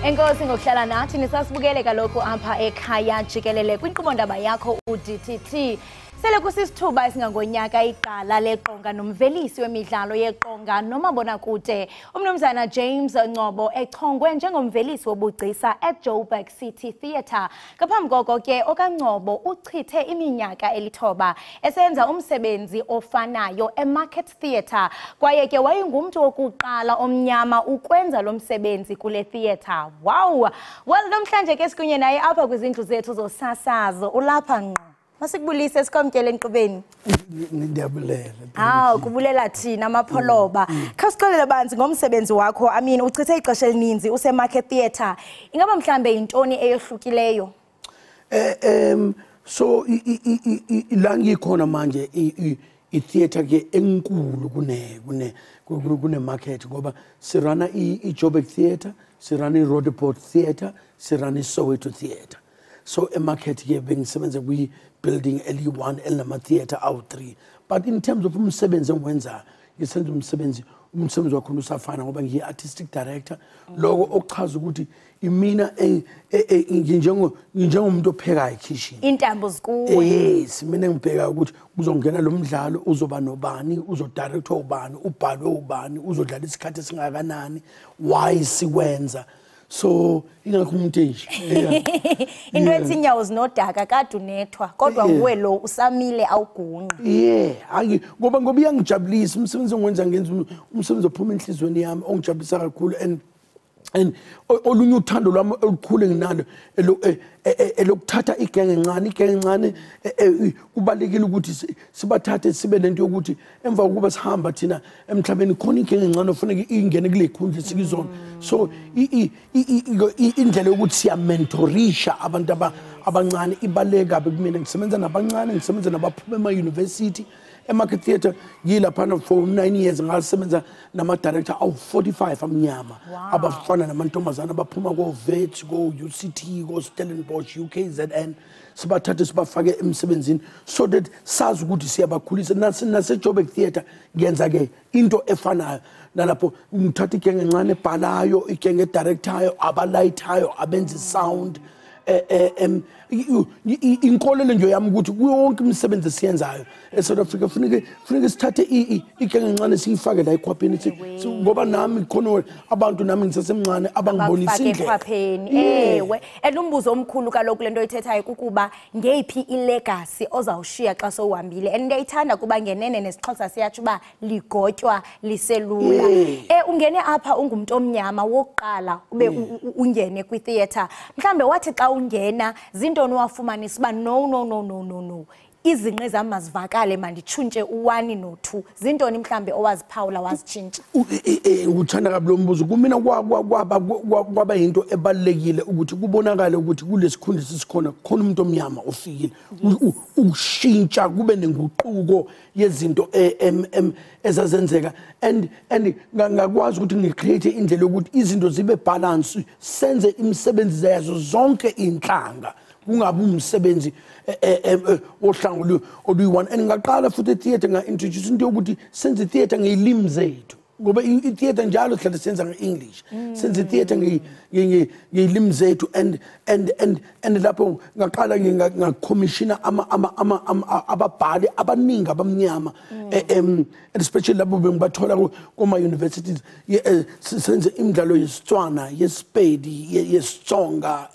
Enkosi ngokuhlala nathi, nisasibukele kalokhu apha ekhaya jikelele kwinkqubo-ndaba yakho uDTT. Sele kusisithuba esingangonyaka iqala leqonga nomvelisi wemidlalo yeqonga nomabonakude umnumzana James Ngcobo echongwe njengomvelisi wobugcisa eJoburg City Theatre. Ngaphambi koko ke okaNgcobo uchithe iminyaka 9 esenza umsebenzi ofanayo eMarket Theatre, kwaye ke wayengumntu wokuqala omnyama ukwenza lo msebenzi kule theatre. Wow! Well, namhlanje ke sikunye naye apha kwizindlu zethu zosasazo, ulapha ngqo. Masikubulise, sikwamkele enkqubeni. Ndiyabulela. Hawu, kubulela thina Mapholoba. Khawusixolele banzi ngomsebenzi wakho. I mean, uchithe ixesha elininzi useMarket Theatre. Ingaba mhlambe yintoni eyohlukileyo? So la ngikhona manje i-theatre ke enkulu kune market, ngoba sirana i-Joburg Theatre, sirana i-Roodepoort Theatre, sirana i-Soweto Theatre. So emarket ke bengisebenza kwi-building eli-1 elinama-theatre awu-3. But in terms of umsebenzi engiwenzayo, ngisenza umsebenzi wakhona usafana ngoba ngiyi-artistic director. Lokho okuchaza ukuthi imina nginjengomuntu ophekayo ekhishini. Intambo zikuwe. Yes, mina ngibheka ukuthi kuzongena lo mdlalo, uzoba nobani, uzodirectwa ubani, ubhalwe ubani, uzodlala isikhathi esingakanani, why sikwenza. So ingakho umuntu nje. Into ethi inyawo zinodaka kade unethwa, kodwa nguwe lo usamile awugunqi. Yeah, hayi ngoba iyangijabulisa umsebenzi engiwenza, ngenza umsebenzi ophuma enhliziyweni yami ongijabulisa kakhulu. And olunye uthando lwami olukhulu enginalo elokuthatha igenge encane, kubalekile ukuthi sibathathe sibe nento yokuthi emva kokuba sihamba thina emhlabeni khona igenge encane ofuneka ingene kule khundla esikuzona. So indlela yokuthi siyamentorisha abantu abancane ibaleka kabi kumina. Ngisebenza nabancane, ngisebenza nabaphuma ema-university. eMarket Theatre ngilaphana for 9 years, ngasebenza nama-director awu-45 amnyama, abafana namantombazana abaphuma ko-Wits, ko-UCT, ko-Stellenbosch, UKZN. Sibathathe sibafake emsebenzini so that sazi ukuthi siyabakhulisa. Nase-Joburg Theatre ngenza-ke into efanayo nalapho, ngithatha igenge encane ebhalayo, igenge edirectayo, abalayithayo, abenza i-sound. Inkolelo nje yami ukuthi kuyo wonke imisebenzi esiyenzayo eSouth Africa funeke sithathe igenge encane siyifake la ekhwapheni, ngoba nami khona abantu nami ngisasemncane abangibonisa indlela ekhwapheni. Ewe, and umbuzo omkhulu kaloku lento oyithethayo kukuba ngeyiphi ilegacy ozawushiya xa sowuhambile. And ndiyayithanda kuba ngenene nesiXhosa siyatsho uba ligotywa liselula. Ungene apha ungumntu omnyama wokuqala ube ungene kwi-theatre. Mhlambe wathi xa ungena zintoni wafumanisa uba no no no no no no, izinqe zami mazivakale, manditshintshe u-1 no-2? Zintoni mhlambe owaziphawula wazitshintsha? Uthanda kabi lo mbuzo. Kumina kwaba yinto ebalulekile ukuthi kubonakale ukuthi kulesikhundla sisikhona khona umuntu omnyama ofikile, ukushintsha kube nenguquko yezinto ezazenzeka. And ngakwazi ukuthi ngicreate indlela yokuthi izinto zibe balance, senze imisebenzi yazo zonke inhlanga, kungabi umsebenzi ohlanga oluyi-1. And ngaqala futhi etheatre nga-introduce into yokuthi senze theatre ngey'limi zethu, ngoba i-theatre njalo sihlale senza nge-English, senze i-theatre ngey'limi zethu. And lapho ngaqala ngakhomishina ababhali abaningi abamnyama, and especially lapho bengibathola kuma-universities, senze imidlalo yesiTswana, yesiPedi, yesiTsonga.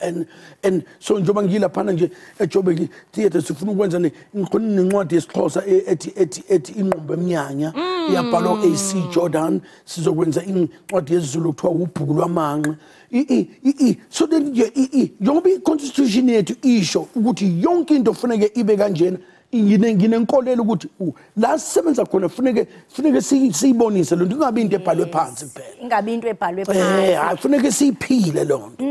And so njengoba ngilaphana nje eJoburg Theatre sifuna ukwenza ngikhona nencwadi yesiXhosa ethi Ingqumbo Emnyanya, iyabhalwa AC Jordan. one. Sizokwenza incwadi yesiZulu kuthiwa ubhuku lwamanqe. So then njengoba i-constitution yethu isho ukuthi yonke into kufuneke ibe kanjena, nginenkolelo ukuthi la sisebenza khona funeke siyibonise lento, ingabi into ebhalwe phansi kuphela. Ingabi into ebhalwe phansi. Hayi, funeke siyiphile loo nto.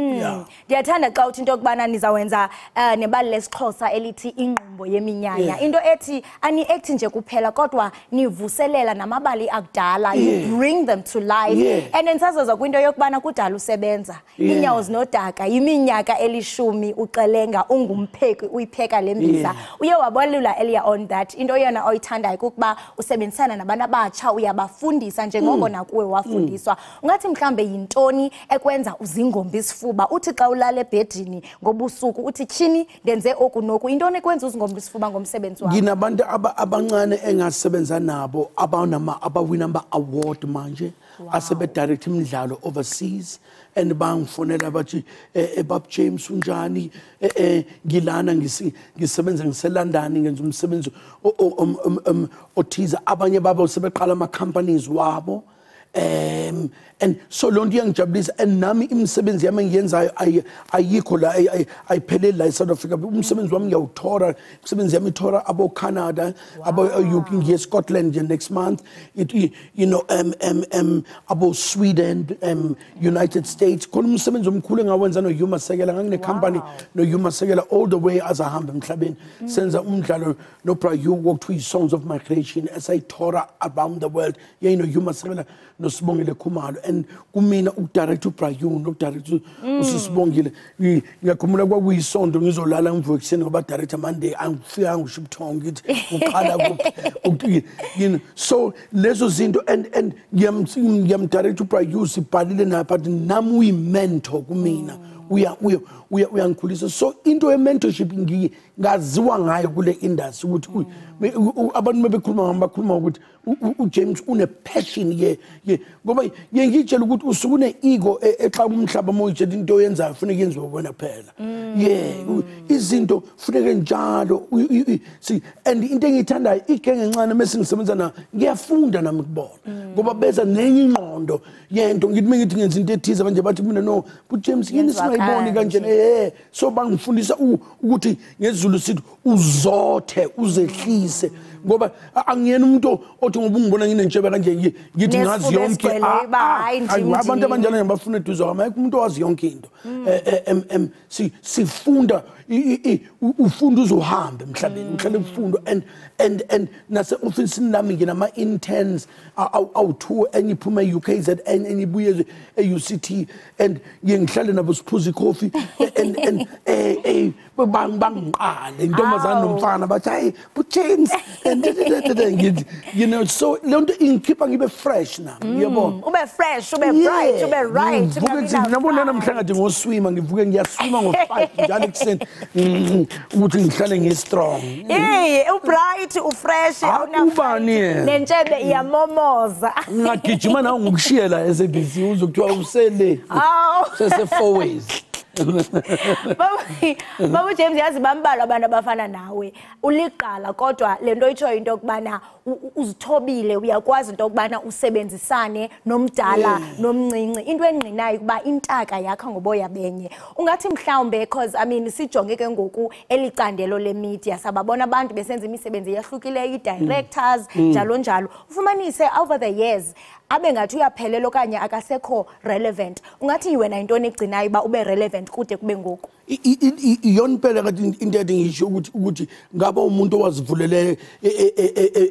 Ndiyathanda xa uthi into yokubana nizawenza nebali lesiXhosa elithi ingqumbo yeminyanya. Into ethi ani-acti nje kuphela kodwa nivuselela namabali akudala, you bring them to life. And nisazoza kwinto yokubana kudala usebenza. Inyawo zinodaka, iminyaka 10 uxelenga ungumpheki uyipheka le mbiza. Uye wabalula earlier on that into yona oyithandayo kukuba usebenzisana nabantu abatsha, uyabafundisa njengoko nakuwe wafundiswa. Ungathi mhlambe yintoni ekwenza uzingombe isifuba, uthi xa ulala ebhedini ngobusuku uthi tyhini ndenze oku noku, intoni ekwenza uzingombe isifuba ngomsebenzi wakho? Nginabantu abancane engasebenza nabo abawina ama-award manje, asebe-direct imidlalo overseas, and bangifonela bathi Bab James unjani, ngilana ngisebenza ngiseLondon ngenza umsebenzi othize, abanye babo sebeqala ama-companies wabo. And so loo nto iyangijabulisa, and nami imisebenzi yami engiyenzayo ayikho la, ayipheleli la e-South Africa. Umsebenzi wami ngiyawuthora, imisebenzi yami ithora abo-Canada, ngiye Scotland next month, you know, abo-Sweden, United States. Khona umsebenzi omkhulu engawenza no-Hugh Masekela, ngangine-company no-Hugh Masekela all the way aze ahambe emhlabeni. Senza umdlalo no-Bra Hugh okuthiwa i-Songs of Migration esayithora around the world, yayino-Hugh Masekela noSibongile Khumalo. And kumina ukudirect uBra Hugh nokudirect uSibongile, ngiyakhumbula kwakuyisonto ngizolala ngivuke ekuseni ngoba director Monday angifika ngisho ubuthongo ngithi uqala kuphi, you know. So lezo zinto, and ngiyamdirect uBra Hugh, sibhalile naye, but nami uyi-mentor kumina, uyangikhulisa. So into ye-mentorship ngaziwa ngayo kule industry ukuthi abantu bebekhuluma ngami bakhuluma ukuthi uJames une-passion ye ngoba ngiyitshela ukuthi usuke une-ego exaka umhlaba uma uyitshela into oyenzayo funeka yenziwe wena kuphela. Izinto funeke njalo. And into engiyithandayo igenge encane mese ngisebenza nayo ngiyafunda nami kubona ngoba beza nenye ingqondo yento. Ngithi uma ngithi ngenza into ethize manje bathi mina no but James yini singayiboni kanjena. So bangifundisa ukuthi ngesiZulu sithi uzothe uzehlise, ngoba angiyena umuntu othi ngoba ungibona nginentshebe kanje ngithi ngazi yonke. Abantu abanjalo ngibafuna eduze kwami, ayikho umuntu owazi yonke into. Sifunda, ufunda uzohamba emhlabeni, uhlale ufunda. And nase-ofisini lami nginama-interns awu-2, enye iphuma e-UKZN, enye ibuye e-UCT, and ngiye ngihlale nabo siphuze ikhofi and bangiqale intombazane nomfana bathi hayi but James, and you know. So le nto ingikhipha ngibe fresh nami, uyabona, ube fresh, ube bright, ube right. Nabona namhlanje ngoswima, ngivuke ngiyaswima ngo-5 njalo ekuseni ukuthi ngihlale ngi-strong. Ubright, ufresh, ubani nentshebe iyamomoza. Ngingagijima nawe ngokushiyela SABC uzokuthiwa usele sese-4 ways. Babu James, yazi bambalwa abantu abafana nawe. Uliqala kodwa lento itshoyo into yokubana uzithobile, uyakwazi into yokubana usebenzisane nomdala nomncinci. Into engqinayo ukuba intaka yakho ngoboya benye. Ungathi mhlawumbe because I mean sijonge ke ngoku elicandelo lemedia sababona abantu besenza imisebenzi eyahlukileyo, i-directors njalo njalo. Ufumanise over the years abe ngathi uyaphelela okanye akasekho relevant. Ungathi wena intoni egcinayo uba ube relevant kude kube ngoku? Iyona impela kathi into ethi ngisho ukuthi ngaba umuntu owazivulele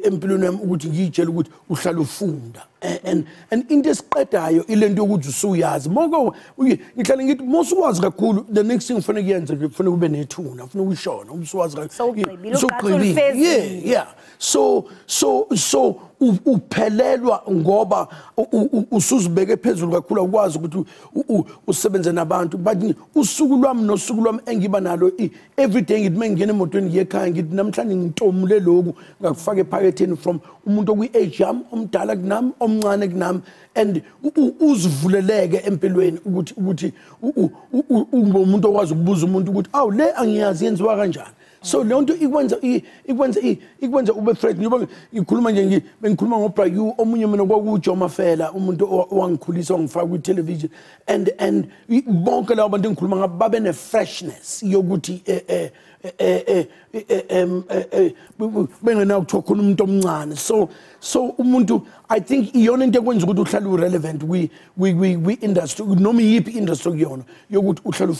empilweni yami ukuthi ngiyitshele ukuthi uhlala ufunda. And into esiqedayo ilento yokuthi usuyazi. Moko ngihlale ngithi mosuwazi kakhulu, the next thing kufanele kuyenze kufanele kube nethuna, kufanele uyishona usuwazi kakhulu. Yeah. So uphelelwa ngoba usuzibeke phezulu kakhulu, awukwazi ukuthi usebenze nabantu. But usuku lwami nosuku lwami engiba nalo every day, ngithi mengingena emotweni ngiye ekhaya ngithi namhlanje ngitomule lokhu ngakufaka ephaketheni from umuntu okwi-age yami, omdala kunami, omncane kunami, and uzivuleleke empilweni ukuthi ukuthi ungumuntu okwazi ukubuza umuntu ukuthi awu le angiyazi yenziwa kanjani. So leyo nto ikwenza ube threat. Njengoba ngikhuluma nje, bengikhuluma ngoBra omunye, mina kwakuJoe Mafela, umuntu owangikhulisa, wangifaka kwi-television, and bonke labo bantu engikhuluma ngabo babe ne-freshness yokuthi bengenawo kuthiwa khona umuntu omncane. So umuntu, I think iyona into ekwenza ukuthi uhlale u-relevant kwi-industry, noma iyiphi i-industry kuyona, yokuthi uhlale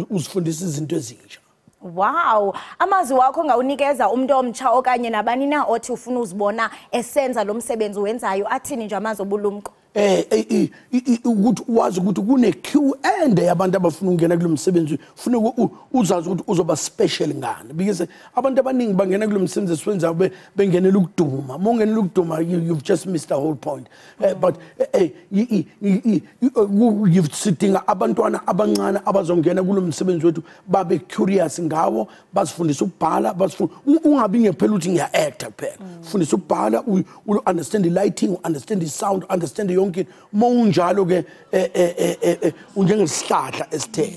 uzifundisa izinto ezintsha. Wow, amazwi wakho ngawunikeza umuntu omtsha okanye nabani na othi ufuna uzibona esenza lo msebenzi wenzayo, athini nje amazwi obulumko? Ukuthi wazi ukuthi kune queue ende yabantu abafuna ukungena kulo msebenzi. Funeka uzazi ukuthi uzoba special ngani, because abantu abaningi bangena kulo msebenzi esiwenzayo bengenela ukuduma. Uma ungenela ukuduma, you've just missed the whole point. But sidinga abantwana abancane abazongena kulo msebenzi wethu, babe curious ngawo, bazifundise ukubhala, ungabi ngephela ukuthi ngiya-acta kuphela. Fundisa ukubhala, understand the lighting, understand the sound, understand yonke. Uma unjalo ke, unjengesihlahla esithe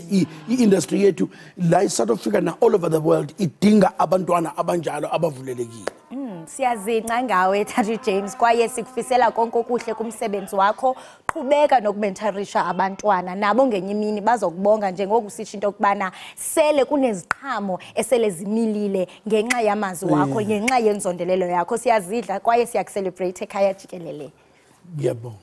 i-industry yethu la e-South Africa na all over the world idinga abantwana abanjalo abavulelekile. Siyazinca ngawe, Tati James, kwaye sikufisela konke okuhle kumsebenzi wakho. Qhubeka nokumentorisha abantwana, nabo ngenye imini bazokubonga, njengokusitsho into yokubana sele kuneziqhamo esele zimilile ngenxa yamazwi wakho, ngenxa yenzondelelo yakho. Siyazidla kwaye siyakucelebrate ekhaya jikelele. Ngiyabonga.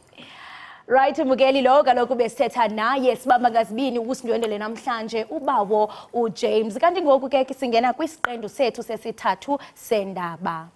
Right, mbukeli, lo kaloku besithetha naye, sibamba ngazibini ukusindwendele namhlanje ubawo uJames. Kanti ngoku ke singena kwisiqendu sethu sesithathu sendaba.